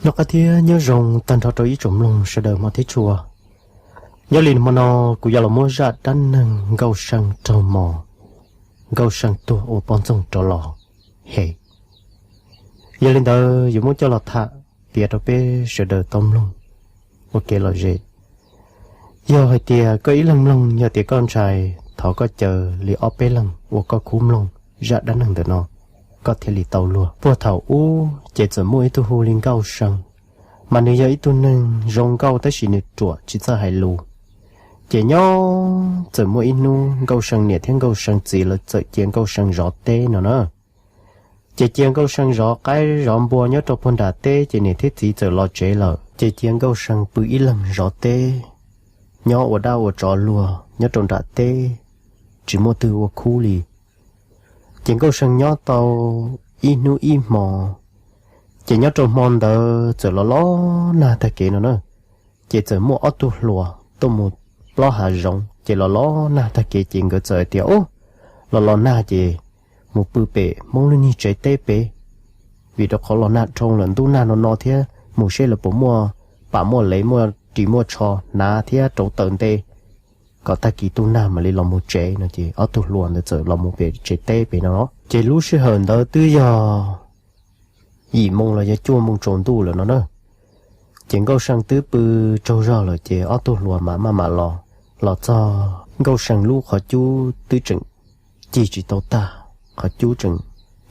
Noj qab thiab nyob zoo tag nrho rau ib tsoom mloog sawv daws hmo thiab tshua. Nyob li hmo no kuv yuav los muab zaj dab neeg Nkauj See raug mos, Nkauj See tuag ua poj ntxoog rov los hem. Yog li ntawd yuav muab coj los tham piav rau peb sawv daws tau mloog ua kev lom zem. Yog hais tias koj ib leeg mloog, yog tias koj ntshai, thov koj caw li ob peb leeg uas koj khub mloog zaj dab neeg ntawm no, koj thiaj li tau luag. Puag thaum ub ces txawm muaj ib tug hu li Nkauj See, mas nws yog ib tug neeg zoo nkauj tab sis nws ruam tsis txawj hais lus. Ces nyob txawm muaj ib hnub Nkauj See niam thiab Nkauj See txiv lawv txawm cia Nkauj See zov teb no na. Ces cia Nkauj See zov qaib zov npua nyob rau puag nram teb, ces niam thiab txiv txawm los tsev lawm, ces cia Nkauj See pw ib leeg zov teb, nyob ua dab ua tsov luag nyob rau nram teb, tsis muaj twg ua khub li. Ces Nkauj See nyob tau ib hnub ib hmo, ces nyob rau hmo ntawd txawm los los nag tag kev no na. Ces txawm muaj ob tug hluas tuaj mus plob hav zoov, ces los los nag tag kev ces nkawd txawm hais tias, Ub, los los nag ces mus pw pem Hmoob lub niag tsev teb pem, vim rau qhov los nag dhau lawm, ntuj nag no no thiab, mus seb lawv puas muaj pam muaj lev, muaj ris muaj tsho hnav thiab rauv taws nte, kom tag kis tu nag mam li los mus tsev no. Ces ob tug hluas ntawd txawm los mus pem tsev teb pem no. Ces lub sij hawm ntawd twb yog yim moo los yog cuaj moo tsaus ntuj lawm no na. Ces Nkauj See twb pw tsaug zog lawm, ces ob tug hluas mam maj mam los. Los txog Nkauj See lub qhov cub twb tseem cig tsis tau tag, qhov cub tseem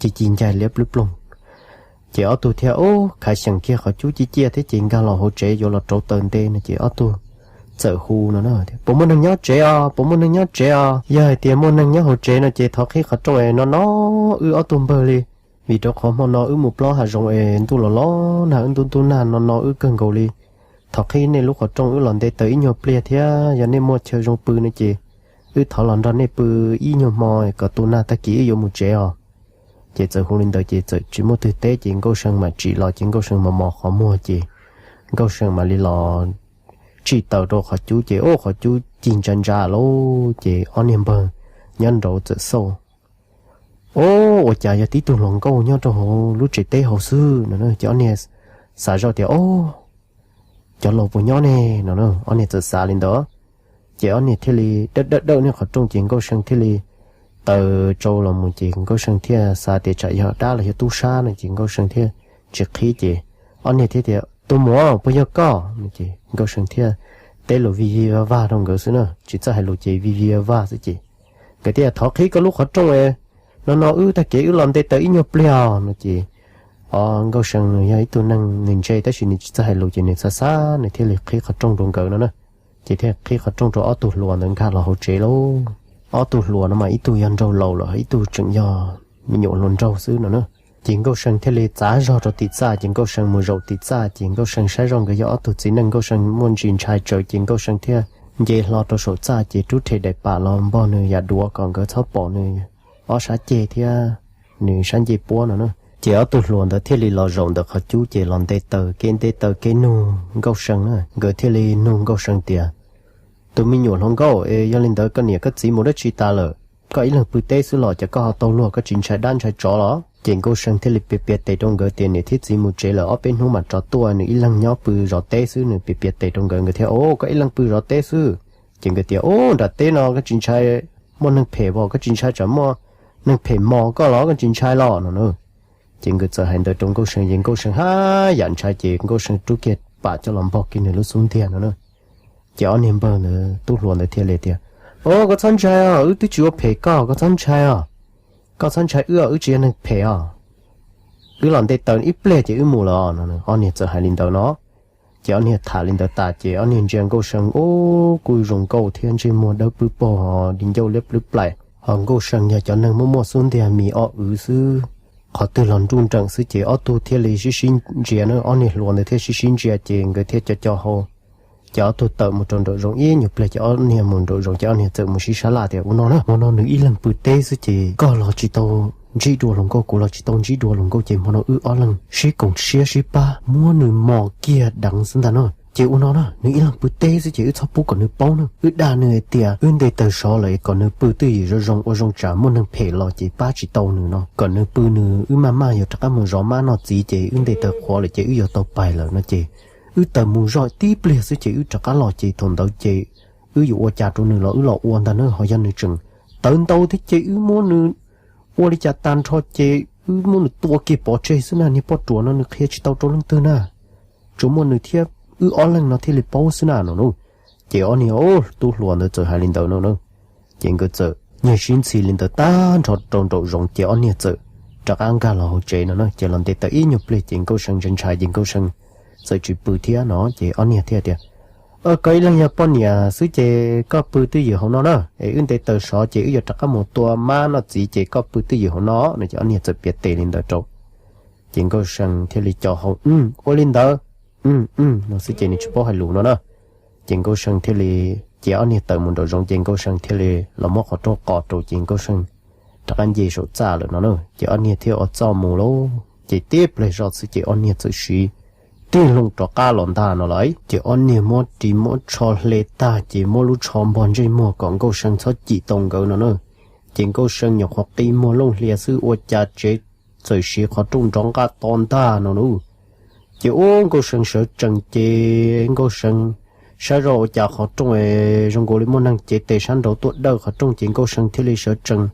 cig cig ncaig liab plwb ploog. Ces ob tug thiaj, Ub, khav xyeem kiag qhov cub ciaj ciaj thiab ces nkag los hauv tsev yuav los rauv taws nte no. Ces ob tug txawm hu no, Puas muaj neeg nyob tsev os? Puas muaj neeg nyob tsev os? Yog hais tias muaj neeg nyob hauv tsev no ces thov qhib qhov rooj es no no wb ob tug npawg li, vim rau qhov hmo no wb mus plob hav zoov es ntuj los los nag, wb ntuj ntuj nag no no wb kawg nkaus li. Thov qhib nej lub qhov rooj wb los nte taws ib nyuag pliag thiab, yog nej muaj chaw zoo pw no ces wb thov los nrog nej pw ib nyuag hmo kom tu nag tag kis wb yuav mus tsev os. Ces txawm hu li ntawd ces txawm tsis muaj twg teb, ces Nkauj See mam tsim los, ces Nkauj See mos mos qhov muag, ces Nkauj See mam li los tsim taws rau qhov cub, ces ub, qhov cub cig ntsa ntsa lauj. Ces ob niag npawg nyob nraud txawm xauj, Ub, ua cas yog tib tug hluas nkauj nyob rau hauv lub tsev teb hauv xwb no. Ces ob niag xav zoj tias, Ub, cov laus puas nyob ne no, ob niag txawm xav li ntawd. Ces ob niag thiaj li dawj dawj dawj niag qhov rooj, ces Nkauj See thiaj li taws tsau los mus, ces Nkauj See thiaj xav tias tsam yog dab los yog tub sab no, ces Nkauj See thiaj tsis qhib, ces ob niag thiaj tias, Tus muam, puas yog koj? Ces Nkauj See thiaj teb lus vij vij vaj vag rau nkawd xwb na, tsis txawj hais lus ces vij vij vaj vag xwb. Ces nkawd thiaj, Thov qhib koj lub qhov rooj no no wb tag kev wb los nte taws ib nyuag pliag no. Ces o, Nkauj See nws yog ib tug neeg nws ntse tab sis nws tsis txawj hais lus, ces nws xav xav nws thiaj li qhib qhov rooj rau nkawd no na. Ces thiaj qhib qhov rooj rau ob tug hluas ntawd nkag los hauv tsev lauj. Ob tug hluas no mas ib tug yog nraug laus lawm, ib tug tseem yog me nyuam hluas nraug xwb no na. Ces Nkauj See thiaj li txav zog rau tim txaj, ces Nkauj See mus zaum tim txaj, ces Nkauj See saib zoj nkawd yog ob tug txiv neej, Nkauj See muaj ntsis ntshai tsawv, ces Nkauj See thiaj nce hlo rau saum txaj, ces rub rhe daim pam los npog nws yam duav kom nkawd txhob pom nws ob sab ceg thiab nws sab ncej puab no na. Ces ob tug hluas ntawd thiaj li los zaum ntawm qhov cub, ces los nte taws kev nte taws kev nug Nkauj See na. Nkawd thiaj li nug Nkauj See tias, Tus me nyuam hluas nkauj, es yog li ntawd koj niam koj txiv mus dab tsi tas lawm? Koj ib leeg pw teb xwb los cas koj ho tau luag, koj tsis ntshai dab ntshai tsov los? Ces Nkauj See thiaj li piav piav tes rau nkawd tias niam thiab txiv mus tsev lawm, ob peb hnub mam rov tuaj, nws ib leeg nyob pw zov teb xwb. Nws piav piav tes rau nkawd, nkawd thiaj, O, koj ib leeg pw zov teb xwb. Ces nkawd tias, O, nram teb no koj tsis ntshai muaj neeg phem os? Koj tsis ntshai tsam muaj neeg phem mos koj los koj tsis ntshai los no na. Ces nkawd txawm hais ntawd rau Nkauj See, ces Nkauj See haj yam ntshai, ces Nkauj See rub kiag pam coj los npog kiag nws lub xub ntiag no na. Ces ob niag npawg ntawd, tub hluas ntawd thiaj li tias, O, koj txhob ntshai os, wb twb tsis ua phem koj, koj txhob ntshai os. Koj txhob ntshai wb os, wb tsis yog neeg phem os. Wb los nte taws ib pliag ces wb mus lawm os no. Ob niag txawm hais li ntawd no. Ces ob niag tham li ntawd tas ces ob niag ntsia Nkauj See, O, kuj zoo nkauj thiab, ntsej muag dawb pwb paug, di ncauj liab plwb plaim, ho Nkauj See yog cov neeg muaj muaj xub ntiag mis o wv xwb, qhov twg los nruj nreem xwb. Ces ob tug thiaj li sib sib ntsia na, ob niag hluas ntawd thiaj sib sib ntsia, ces nkawd thiaj co co hau. Ces ob tug tawm mus rau nraum zoov ib nyuag pliag, ces ob niag mus nraum zoov, ces ob niag txawm mus sib sab laj tias, Ua no na, hmo no nws ib leeg pw teb xwb ces koj los tsis tau ntsib dua hluas nkauj, kuv los tsis tau ntsib dua hluas nkauj, ces hmo no wb ob leeg sib koom siab sib pab muab nws mos kiag deev xwb ntag no. Ces ua no na, nws ib leeg pw teb xwb ces wb txhob pub kom nws paub na. Wb dag nws hais tias wb nte taws sov lawm es kom nws pw twj ywm zoo zoo ua zoo tsam muaj neeg phem los ces pab tsis tau nws no. Kom nws pw nws wb maj maj yuav rov qab mus zov mab noj txiv ces wb nte taws qhuav lawm ces wb yuav tau pais lawm no ces wb taws mus zoj tib pliag xwb ces wb rov qab los ces thaum ntawd ces wb yuav ua cas rau nws los wb los ua ntag na, ho yog nws tseem tawv ntau thiab ces wb muab nws ua li cas tag nrho ces wb muab nws tua kiag pov tseg xwb na, niag poj ruam no nws qhia tsis tau rau leej twg na, tsuas muaj nws thiab wb ob leeg no thiaj li paub xwb na no na. Ces ob niag tub hluas ntawd txawm hais li ntawd no na. Ces nkawd txawm nyiag sib ntxhi li ntawd tag nrho rau nraum zoov ces ob niag txawm rov qab nkag los hauv tsev no na. Ces los nte taws ib nyuag pliag ces Nkauj See ntshai ntshai ces Nkauj See txawm tsis pw thiab no ces ob niag thiaj tias, Koj ib leeg yog poj niam xwb ces koj pw twj ywm hauv no na, es wb nte taws sov ces wb yuav rov qab mus tua mab noj txiv ces koj pw twj ywm hauv no no. Ces ob niag txawm piav tes li ntawd rau. Ces Nkauj See thiaj li co hau, Ua li ntawd, no xwb ces nws tsis paub hais lus no na. Ces Nkauj See thiaj li, ces ob niag tawm mus nraum zoov ces Nkauj See thiaj li los muab qhov rooj qos rau ces Nkauj See rov qab nce saum txaj lawm no na. Ces ob niag thiaj ua txoj mus lauj, ces tib pliag zoj xwb ces ob niag txawm siv tig loo rov qab los ntag no lauj. Ces ob niag muab ris muab tsho hle tag ces muab lub tsho npog ntsej muag kom Nkauj See txhob cim tau nkawd no na. Ces Nkauj See nyuam qhuav qi muag looj hlias xwb ua cas tsev txawm siv qhov rooj nrov nqaj to ntag no na. Ces ua Nkauj See sawv tsees ces Nkauj See saib zoj ua cas qhov rooj zoo nkaus li muaj neeg cev tes sab nraud tuaj dawj qhov rooj ces Nkauj See thiaj li sawv tsees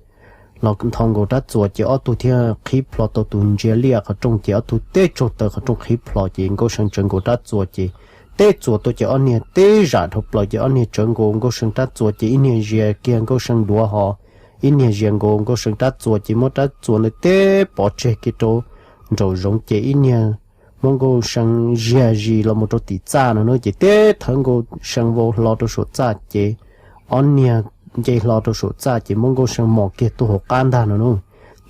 los nthos nkaus rab txuas ces ob tug thiaj qhib plho tau tus ntsia liaj qhov rooj ces ob tug teb tsaug taw qhov rooj qhib plho ces Nkauj See tsawv nkaus rab txuas ces teb txuas tuaj ces ob niag teb zam dhau plaws ces ob niag tsawv nkaus Nkauj See rab txuas ces ib niag zias kiag Nkauj See duav ho ib niag zias nkaus Nkauj See rab txuas ces muab rab txuas ntawd teb pov tseg kiag rau nraum zoov ces ib niag muab Nkauj See zias zis los mus rau tim txaj no na ces teb thawb Nkauj See vau hlo rau saum txaj ces ob niag nce hlo rau saum txaj ces muab Nkauj See mos kiag tuaj hauv qab ntag no na.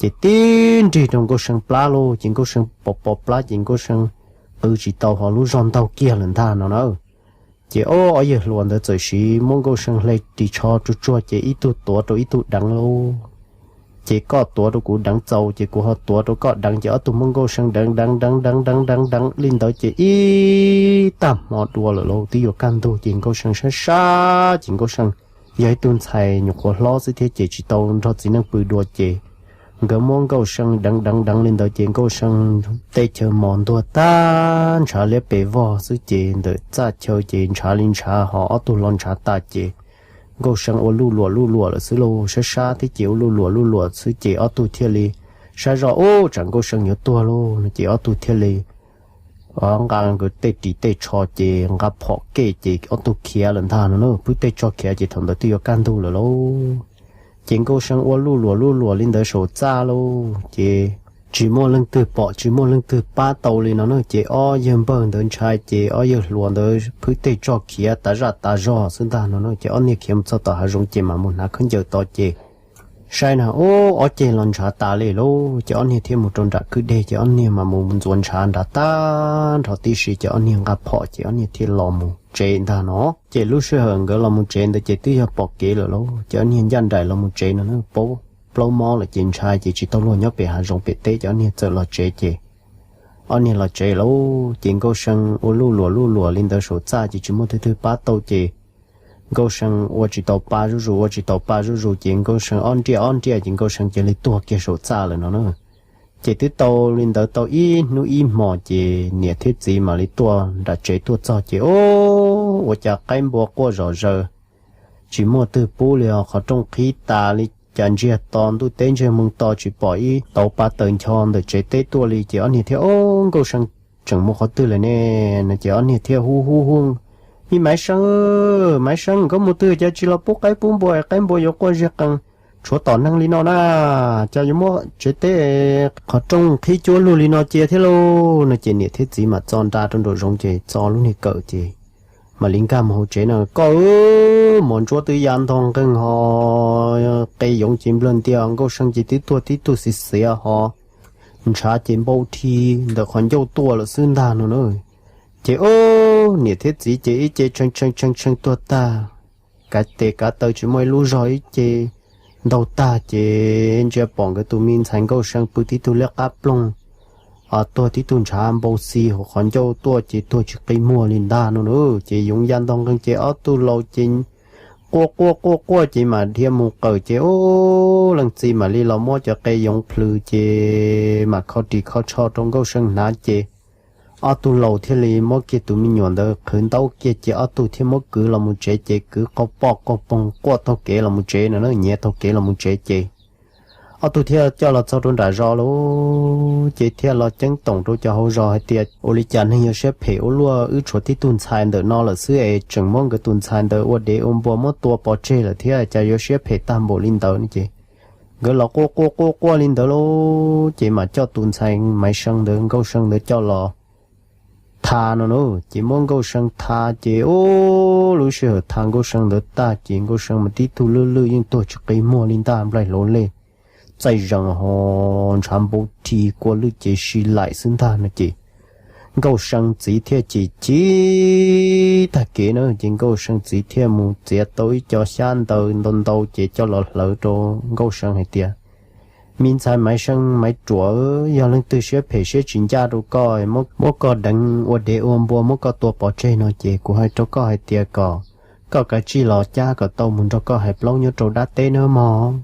Ces tib nrig rau Nkauj See plab lauj ces Nkauj See pos pos plab ces Nkauj See qw tsis tau ho lub zog ntaug kiag lawm ntag no na. Ces ob yawg hluas ntawd txawm siv muab Nkauj See hle ris tsho tsuag tsuag ces ib tug tuav rau ib tug deev lauj. Ces koj tuav rau kuv deev txaus ces kuv ho tuav rau koj deev ces ob tug muab Nkauj See deev deev deev deev deev deev deev li ntawd ces ib tag hmo dua lawm lauj twb yuav kaj ntug ces Nkauj See sab sab ces Nkauj See yog ib tug ntxhais nyuam qhuav hlob xwb thiab ces tsis tau nrog txiv neej pw dua ces nkawd muab Nkauj See deev deev deev li ntawd ces Nkauj See tej chaw mos ntuag tag ntshav liab pes vog xwb ces ntawm txaj chaw ces ntshav li ntshav ho ob tug los ntshav tas ces Nkauj See ua luj luam luj luam lawm xwb lauj, sab sab thiab ces ua luj luam luj luam xwb ces ob tug thiaj li saib zoj ub tsam Nkauj See yuav tuag lauj no ces ob tug thiaj li nqa nkawd tej ris tej tsho ces nqa phom kej ces ob tug khiav lawm ntag no na. Phwb tej tsho khiav ces thaum ntawd twb yuav kaj ntug lawm lauj. Ces Nkauj See ua luj luam luj luam li ntawd saum txaj lauj ces tsis muaj leej twg pom tsis muaj leej twg pab tau li no na. Ces ob yawg npawg ntawd ntshai ces ob yawg hluas ntawd phwb tej tsho khiav tas zaj tas zog xwb ntag no na. Ces ob niag khiav mus txog tom hav zoov ces mam mus hnav khaub ncaws tod ces saib na ub ob ceg los ntshav tas li lauj. Ces ob niag thiaj mus rau nram kwj deg ces ob niag mam mus ntxuav ntshav nrad tag nrho tib si ces ob niag nqa phom ces ob niag thiaj los mus tsev ntag no. Ces lub sij hawm nkawd los mus tsev ntawd ces twb yog pom kev lawm lauj. Ces ob niag ncaj nraim los mus tsev no na, paub plaub mob lawm ces ntshai ces tsis tau luag nyob pem hav zoov pem teb ces ob niag txawm los tsev ces ob niag los tsev lauj. Ces Nkauj See ua luj luam luj luam li ntawd saum txaj ces tsis muaj leej twg pab tau ces Nkauj See ua tsis tau pa zuj zus ua tsis tau pa zuj zus ces Nkauj See ob nriaj ob nriaj ces Nkauj See cia li tuag kiag saum txaj lawm no na. Ces twb tau li ntawd tau ib hnub ib hmos ces niam thiab txiv mam li tuaj nram tsev tuaj txog ces ub ua cas qaib npua quaj zom zaws, tsis muaj twg pub li os, qhov rooj qhib tas li cas ntsiag to ntuj teb ntsiag moo to tsis pom ib tauv pa taws ncho ntawm tsev teb tuaj li ces ob niag thiaj, Ub, Nkauj See tseem mus qhov twg lawm ne? No ces ob niag thiaj hu hu hu, Me Maiv See, Maiv See, koj mus twg cas tsis los pub qaib pub npua, qaib npua yuav quaj ziag qees tshuav tom neeg li no na, cas yuav muab tsev teb qhov rooj qhib cuab lug li no cia thiab lauj? No ces niam thiab txiv mam txo nra rau nraum zoov ces txo lub niag kawm ces mam li nkag mus hauv tsev no. Koj, mos ntsuab twb ya ntog nqeeg ho qe yoov ces nplawg ntia, Nkauj See ces twb tuag tib tug xiv xiav ho ntshav ces npau dhi ntawm qhov ncauj tuaj lawm xwb ntag no na. Ces ub, niam thiab txiv ces ib ce tshee tshee tshee tshee tuag tag, kav tes kav taw tsis muaj ib lub zog, ib ce ntaug tag ces ntsia pom nkawd tus me ntxhais Nkauj See pw tib tug liab qab ploog tuag tib tug ntshav npau xi hauv qhov ncauj tuaj ces tuag tsis qi muag li ntag no na. Ces yoov ya ntog nqees ces ob tug laus ces quaj quaj quaj quaj ces mam dhia mus qawm ces ub, leej txiv mam li los muab cov qe yoov plhws ces mam kho ris kho tsho rau Nkauj See hnav ces ob tug laus thiaj li muab kiag tus me nyuam ntawd qhwv ntaub kiag ces ob tug thiaj muab kwv los mus tsev ces kwv qaug poj qaug poog quaj taug kev los mus tsev no na, nyiav taug kev los mus tsev ces ob tug thiaj coj los txog rau nram zos lauj, ces thiaj los ceeb toom rau cov hauv zos hais tias ua li cas neeg yuav siab phem ua luaj, wb tshuav tib tug ntxhais ntawm no lawm xwb es tseem muab nkawd tus ntxhais ntawd ua dev ua npua muab tua pov tseg lawm thiab, cas yuav siab phem tag npaum li ntawd no ces nkawd los quaj quaj quaj quaj li ntawd lauj, ces mam coj tus ntxhais Maiv See ntawd, Nkauj See ntawd coj los tha no na. Ces muab Nkauj See tha ces ub, lub sij hawm tha Nkauj See ntawd tag ces Nkauj See mas tib tug lwj lwj yeej tuag tsis qi muag li ntag, nplaig hlauv leg, txaij zees ho ntshav npau rhi kua lwj cev si laim xwb ntag no ces Nkauj See txiv thiaj chim chim tag kev na, ces Nkauj See txiv thiaj mus txiav tau ib co xyab ntawv ntau ntau ces coj los hlawv rau Nkauj See hais tias, me ntxhais Maiv See Maiv Ruam, yog leej twg siab phem siab tsis ncaj rau koj, muab koj deev ua dev ua npua muab koj tua pov tseg no ces kuv hais rau koj hais tias kom koj kav tsij los cab kom tau mus nrog koj hais plaub nyob rau dab teb nawb mog.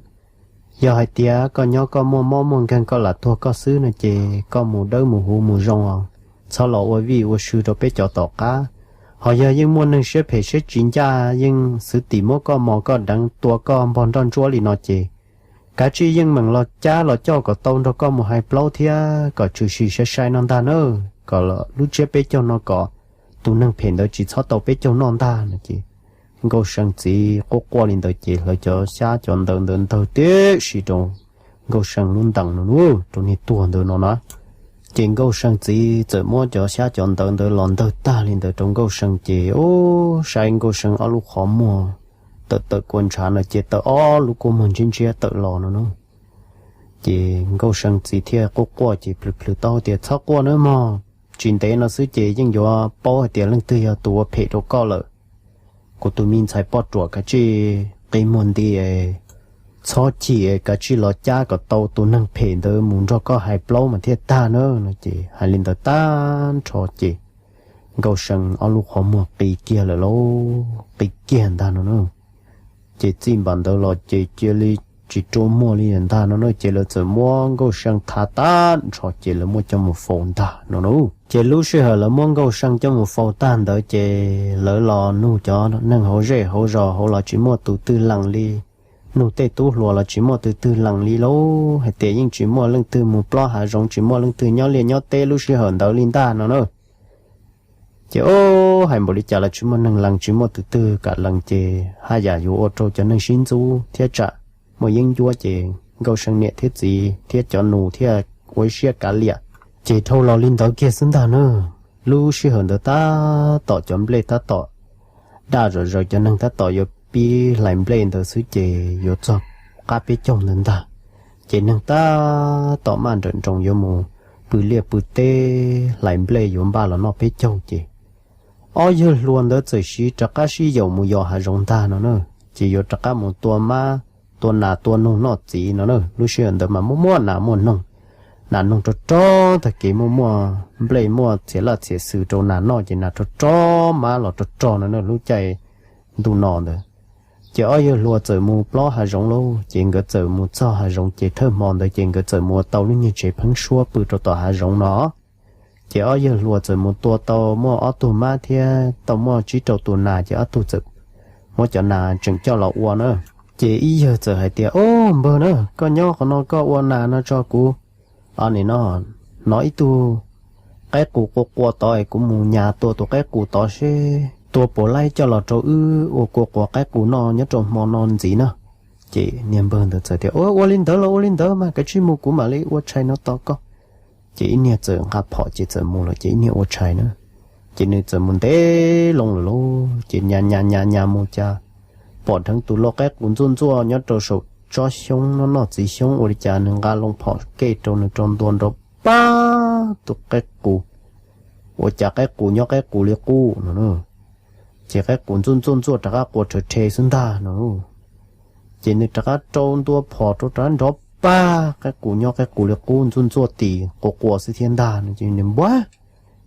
Yog hais tias koj nyob koj muaj mob muaj nkeeg koj lam tuag koj xwb no ces koj mus dawb mus huv mus zoo os, txhob los ua vij ua sw rau peb cov tom qab. Ho yog yeej muaj neeg siab phem siab tsis ncaj yeej xwv tim muab koj mos koj deev tua koj npog nroj ntsuab li no ces kav tsij yeej meem los cab los coj kom tau nrog koj mus hais plaub thiab kom tshwm sim sai sai no ntag na, kom lub tsiab peb caug no kom tus neeg phem ntawd tsis txhob tau peb caug noj ntag no ces Nkauj See txiv quaj quaj li ntawd ces hlawv cov xyab cov ntawv ntawd ntawg tib si rau Nkauj See lub ntees no, rau niag tuag ntawd no na. Ces Nkauj See txiv txawm muab cov xyab cov ntawv ntawd los ntawg tag li ntawd rau Nkauj See ces ub, saib Nkauj See ob lub qhov muag tawm tawm kua ntshav no ces tawm ob lub kua muag ntshiab ntshiab tawm los no na. Ces Nkauj See txiv thiaj quaj quaj ces plhws plhws taub tias txhob quaj nawb mog, tsis ntev no xwb ces yeej yuav paub hais tias leej twg yog tus ua phem rau koj lawm. Kuv tus me ntxhais poj ruam, kav tsij qi muag nti, txhob chim, kav tsij los cab kom tau tus neeg phem ntawd mus nrog koj hais plaub mas thiaj tag na no ces hais li ntawd tag nrho ces Nkauj See ob lub qhov muag qi kiag lawm lauj, qi kiag ntag no na. Ces txij npaum ntawd los ces cia li tsis rua muag li ntag no na, ces lawv txawm muab Nkauj See tha tag nrho ces lawv muab coj mus faus ntag no na. Ces lub sij hawm lawv muab Nkauj See coj mus faus tag ntawd ces lawv los nug cov neeg hauv zej hauv zos hauv los tsis muaj tus twg lees li, nug tej tub hluas los tsis muaj tus twg lees li lauj, hais tias yeej tsis muaj leej twg mus plob hav zoov, tsis muaj leej twg nyob liaj nyob teb lub sij hawm ntawd li ntag no na. Ces ub, hais npaum li cas los tsis muaj neeg lees, tsis muaj tus twg kam lees ces haj yam yuav ua rau cov neeg sib ntxub thiab tsam muaj yeeb ncuab ces Nkauj See niam thiab txiv thiab cov nus thiaj ua ib siab kav liam. Ces dhau los li ntawd kiag xwb ntag na. Lub sij hawm ntawd tab tom cov nplej tab tom daj zom zaws, cov neeg tab tom yuav pib hlais nplej ntawd xwb ces yuav txog qab peb caug ntawd ntag. Ces neeg tab tom maj nrawm nroos yuav mus pw liaj pw teb hlais nplej yuav npaj los noj peb caug ces ob yawg hluas ntawd txawm siv rov qab sib yaum mus yos hav zoov ntag no na. Ces yuav rov qab mus tua mab tua nas tua noog noj txiv no na. Lub sij hawm ntawd mas muaj muaj nas muaj noog, nas noog rog rog tag kev, muaj muaj nplej muaj txiav laj txiav xwm rau nas noj ces nas rog rog, mab los rog rog no na lub caij ntuj no ntawd. Ces ob yawg hluas txawm mus plob hav zoov lauj, ces nkawd txawm mus txog hav zoov ces thawj hmo ntawd ces nkawd txawm mus ua tau lub nyuag tsev pheeb suab pw rau tom hav zoov no. Ces ob yawg hluas txawm mus tua tau muaj ob tug mab thiab tau muaj tsib rau tus nas, ces ob tug txawm muab cov nas tseem coj los ua na. Ces ib yawg txawm hais tias, Ub npawg na, koj nyob qhov no koj ua nas no tso kuv, nim no hnov ib tug qaib qus qua qua tod es kuv mus nyas tua tus qaib qus tod seb tua puas laib coj los rau wb ua kua quav qaib qus noj nyob rau hmo no ntxiv na. Ces niag npawg ntawd txawm tias, Ua li ntawd los ua li ntawd mas, kav tsij mus kuv mam li ua tshais no tos koj. Ces ib niag txawm nqa phom ces txawm mus lawm ces ib niag ua tshais na. Ces nws txawm mus ntev loo lawm lauj, ces nyas nyas nyas nyas mus cas pom dheev tus lau qaib qus ntxuaj ntxuaj nyob rau saum tsob xyoob noj noj txiv xyoob, ua li cas nws nqa loo phom kej rau nws rau ntua nrov pab tus qaib qus, ua cas qaib qus nyob qaib qus li qub no. Ces qaib qus ntxuaj ntxuaj ntxuaj rov qab qua rhawv rhe xwb ntag no. Ces nws rov qab rau ntua phom rau rov qab nrov pab qaib qus nyob qaib qus li qub ntxuaj ntxuaj tis quas quas xwb thiab ntag no ces nws npuab,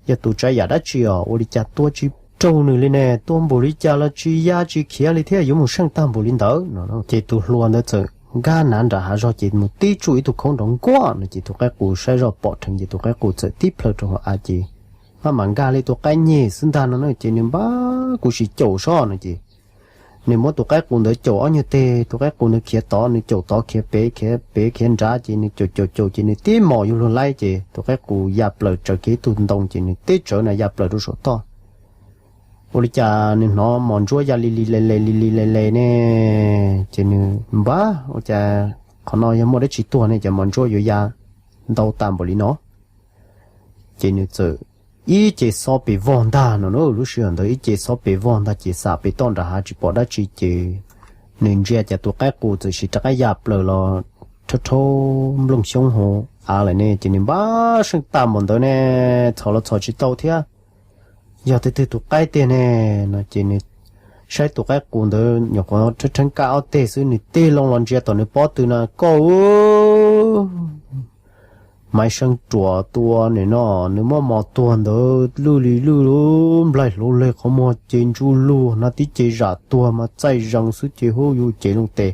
yog tus tsav yam dab tsi os, ua li cas tua tsis raug nws li ne, tua npaum li cas los tsis ya tsis khiav li thiab yuav mus seej tag npaum li ntawd no. Ces tus hluas ntawd txawm nkag nav nram hav zog ces mus tib tsuj ib tug khoob nrov nkuaj no ces tus qaib qus saib zoj pom dheev ces tus qaib qus txawm tib plhaw rau hauv av ces maj mam nkag li tus qaib nyeg xwb ntag no na ces nws npab kuv sim caum sob no ces nws muab tus qaib qus ntawd caum ob nyuag teg, tus qaib qus ntawd khiav tod nws caum tod, khiav pem khiav pem khiav nrad ces nws caum caum caum ces nws tib mos yuav luag laib ces tus qaib qus ya plaws tsawv kiag ib tug ntoo ces nws tib tsawv na ya plaws rau saum toj. Ua li cas nws hnov mos ntsuab ya li li le le li li le le ne, ces nws npab ua cas qhov no yog muaj dab tsi tuag ne ces mos ntsuab yuav ya ntau tas npaum li no. Ces nws txawm ib ce xob pes vog ntag no na, lub sij hawm ntawd ib ce xob pes vog ntag ces xam pem toj nram hav tsis pom dab tsi ces nws ntsia cas tus qaib qus txawm sim rov qab ya plaws los rhaub rhaub nplooj xyoob hauv av lawm ne ces nws npab seej tas npaum ntawd ne, txhos los txhos tsis tau thiab. Yog twg twg tus qaib tiag ne no ces nws saib tus qaib qus ntawd nyuam qhuav rheeb rheeb kaj ob teg xwb nws tig loo los ntsia tom nws pob tw no koj Maiv Seeb ruam tua nws no, nws muab mos tuag ntawd lwj li lwj lub nplaig hluv leg qhov muag ces ntsuj lug hnav tib ce zam tuag mas txaij zees xwb ces hu yus cev loo tes,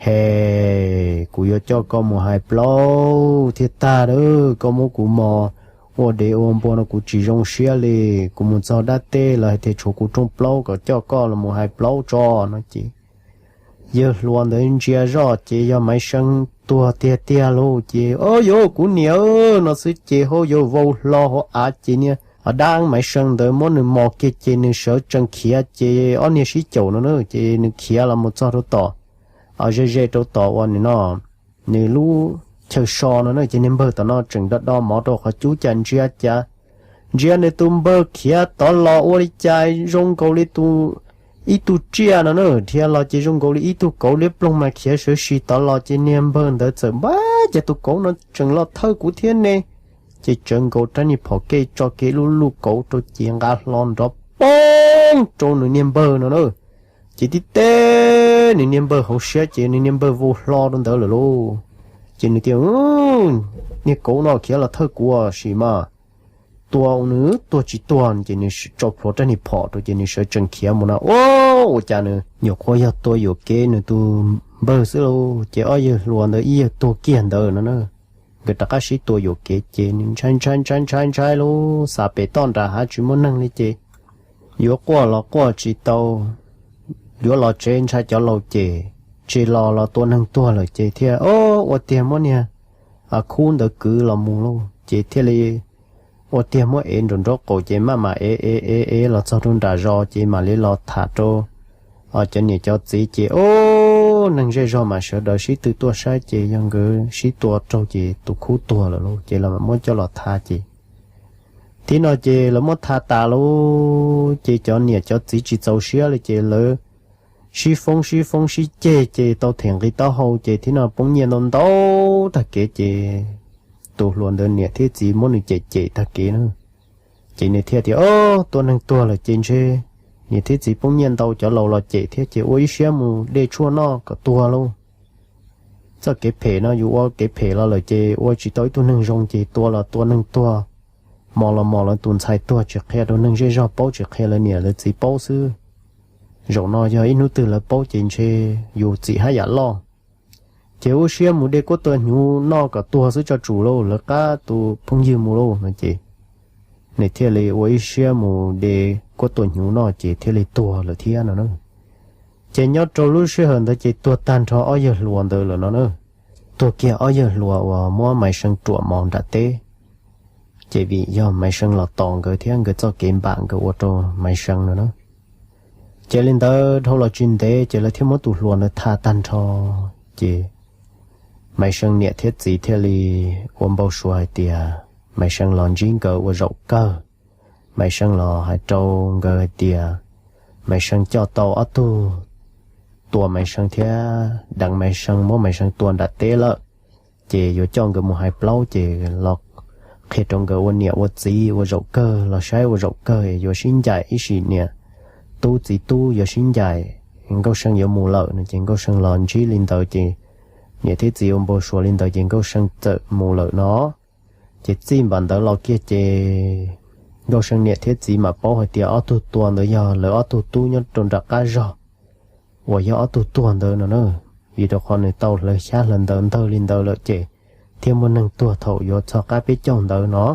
He, kuv yuav coj koj mus hais plaub thiaj tag a, koj muab kuv mos ua dev ua npua no kuv tsis zoo siab li. Kuv mus txog dab teb lawv hais tias tshuav kuv rooj plaub kom coj koj los mus hais plaub tso no ces yawg hluas ntawd ntsia zoj ces yog Maiv Seeb tuag tiag tiag lauj ces, O, yuav kuv niam no xwb ces hauv yuav vau hlo hauv av ces niag dab Maiv Seeb ntawd muab nws mos kiag ces nws sawv tsees khiav ces ob niag sib caum no na ces nws khiav los mus txog rau tom, ze ze rau tom uas nws no, nws lub chaw so no na ces niag npawg tom no tseem do do mov rau qhov cub cas ntsia cas, ntsia nws tus npawg khiav tod los ua li cas zoo nkaus li tus, ib tug tsiaj no na, dhia los ces zoo nkaus li ib tug kauv liab ploog mas khiav sawv si tod los ces niag npawg ntawd txawm npab, Cas tus kauv no tseem los thawj kuv thiab ne? Ces tsawv nkaus rab niag phom kej tso kiag lub luj kauv rau ces nqa hlo nrov poob rau nws niag npawg no na. Ces tib teb nws niag npawg hauv siab ces nws niag npawg vau hlo rau ntawd lawm lauj. Ces nws tias, Niag kauv no khiav los thawj kuv sim mas tua nws tuag tsis tuag. Ces nws tso plhuav rab niag phom rau ces nws sawv tsees khiav mus no. Ua cas nws nyuam qhuav yog tua yuam kev nws tus npawg xwb lauj, ces ob yawg hluas ntawd ib yawg tuag kiag ntawd no na. Nkawd rov qab sib tua yuam kev ces nws ntshai ntshai ntshai ntshai ntshai lauj, xav pem toj nram hav tsis muaj neeg li ces yuav quaj los quaj tsis tau, yuav los tsev ntshai cov laus cem, tsis los los tua neeg tuag lawm ces thiaj, O, ua tiag muab niag khub ntawd kwv los mus lauj, ces thiaj li ua tiag muab ev nraum nraub qaum ces maj mam ev ev ev ev los txog rau nram zos ces mam li los tham rau cov niam cov txiv ces, O, neeg zej zog mas sawv daws sib tw tuaj saib ces yog nkawd sib tua raug ces tus khub tuag lawm lauj, ces lawv mam muab coj los tha ces thib no ces lawv muab tha tas lauj, ces cov niam cov txiv tsis txaus siab li ces lawv sib foob sib foob sib ceg ces tau them nqi taub hau ces thib no poob nyiaj ntau ntau tag kev ces tus hluas ntawd niam thiab txiv muab nws cem cem tag kev na. Ces nws thiaj tias, O, tua neeg tuag lawm ces ntshe niam thiab txiv poob nyiaj ntau cov laus los cem thiab ces ua ib siab mus de tshuaj noj kom tuag lauj. Txoj kev phem no yus ua kev phem los lawm ces ua tsis tau ib tug neeg zoo ces tua los tua neeg tuag, mos los mos lawv tus ntxhais tuag tsis qhia rau neeg zej zog paub, tsis qhia lawv niam lawv txiv paub xwb. Zaum no yog ib hnub twg lawv paub ces ntshe yus txim haj yam loj. Ces ua siab mus de kuab tua hnyuv noj kom tuag xwb tso tsum lauj, lawv qab tus phooj ywg mus lauj no ces nws thiaj li ua ib siab mus de kuab tua hnyuv noj ces thiaj li tuag lawm thiab no na. Ces nyob rau lub sij hawm ntawd ces tuag tag nrho ob yawg hluas ntawd lawm no na. Tuag kiag ob yawg hluas uas muab Maiv Seeb ruam mos nram teb. Ces vim yog Maiv Seeb los tos nkawd thiab nkawd txoj kev npam nkawd ua rau Maiv Seeb no na. Ces li ntawd dhau los tsis ntev ces lawv thiaj muab tus hluas ntawd tha tag nrho. Ces Maiv Seeb niam thiab txiv thiaj li ua npau suav hais tias Maiv Seeb los ntsib nkawd ua zaum kawg. Maiv Seeb los hais rau nkawd hais tias Maiv Seeb coj tau ob tug tua Maiv Seeb thiab deev Maiv Seeb muab Maiv Seeb tua nram teb lawm. Ces yuav coj nkawd mus hais plaub ces los qhia rau nkawd ua niam ua txiv ua zaum kawg, los saib ua zaum kawg yuav sib ncaim ib sim niam tub txiv tub yuav sib ncaim. Nkauj See yuav mus lawm no ces Nkauj See los ntsib li ntawd ces niam thiab txiv ua npau suav li ntawd ces Nkauj See txawm mus lawm no. Ces txij npaum ntawd los kiag ces Nkauj See niam thiab txiv mam paub hais tias ob tug tua ntawd yog lawv ob tug tub nyob rau nram qab zog uas yog ob tug tuag ntawd no na. Vim rau qhov nws tau hlawv xyab hlawv ntawv ntawg li ntawd lawm ces thiaj muaj neeg tuag thaum yuav txog qab peb caug ntawd no.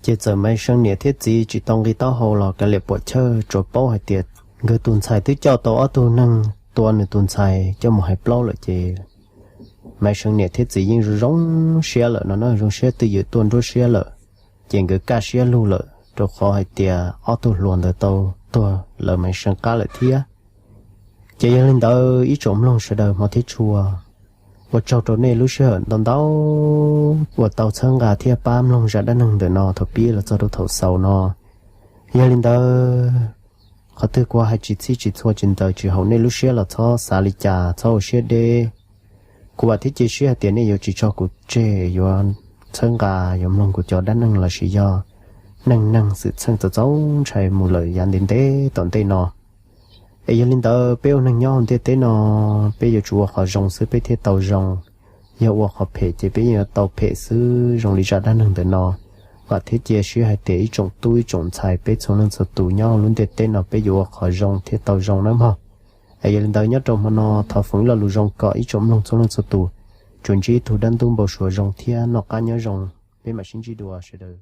Ces txawm Maiv See niam thiab txiv tsis tau nqi taub hau los kav liam puam chawj tsuas paub hais tias nkawd tus ntxhais twb coj tau ob tug neeg tua nws tus ntxhais coj mus hais plaub lawm ces Maiv See niam thiab txiv yeej zoo zoo siab lawm no na, zoo siab twj ywm tuaj nruab siab lawm. Ces nkawd kaj siab lug lawm rau qhov hais tias ob tug hluas ntawd tau tuag lawv Maiv See qab lawm thiab. Ces yog li ntawd ib tsoom mloog sawv daws hmov thiab tshua, ua tsaug rau nej lub sij hawm ntau ntau uas tau txhawb nqa thiab pab mloog zaj dab neeg ntawm no thaum pib los txog rau thaum xaus no. Yog li ntawd, qhov twg kuv hais tsis txhij tsis txhua tsis ntxaws tsis haum nej lub siab los txhob xav li cas, txhob ua siab deb. Kuv vam thiab cia siab hais tias nej yuav tsis tso kuv tseg, yuav txhawb nqa, yuav mloog kuv cov dab neeg lossis yog neej neeg xwm txheej txaus txaus ntshai mus lawm yav ntev ntev tom ntej no. Es yog li ntawd peb ua neeg nyob hauv ntiaj teb no, peb yuav tsum ua qhov zoo xwb peb thiaj tau zoo. Yog ua qhov phem ces peb yeej yuav tau phem xwb zoo li zaj dab neeg ntawm no. Vam thiab cia siab hais tias ib tsoom tub ib tsoom ntxhais peb txhua leej txhua tus nyob hauv lub ntiaj teb no peb yuav ua qhov zoo thiaj tau zoo nawb mog. Es yog li ntawd nyob rau hmo no thov foom ib lo lus zoo kom ib tsoom mloog txhua leej txhua tus tsuas ntsib tug dab ntub npau suav zoo thiab noj qab nyob zoo. Peb mam sib ntsib dua sawv daws.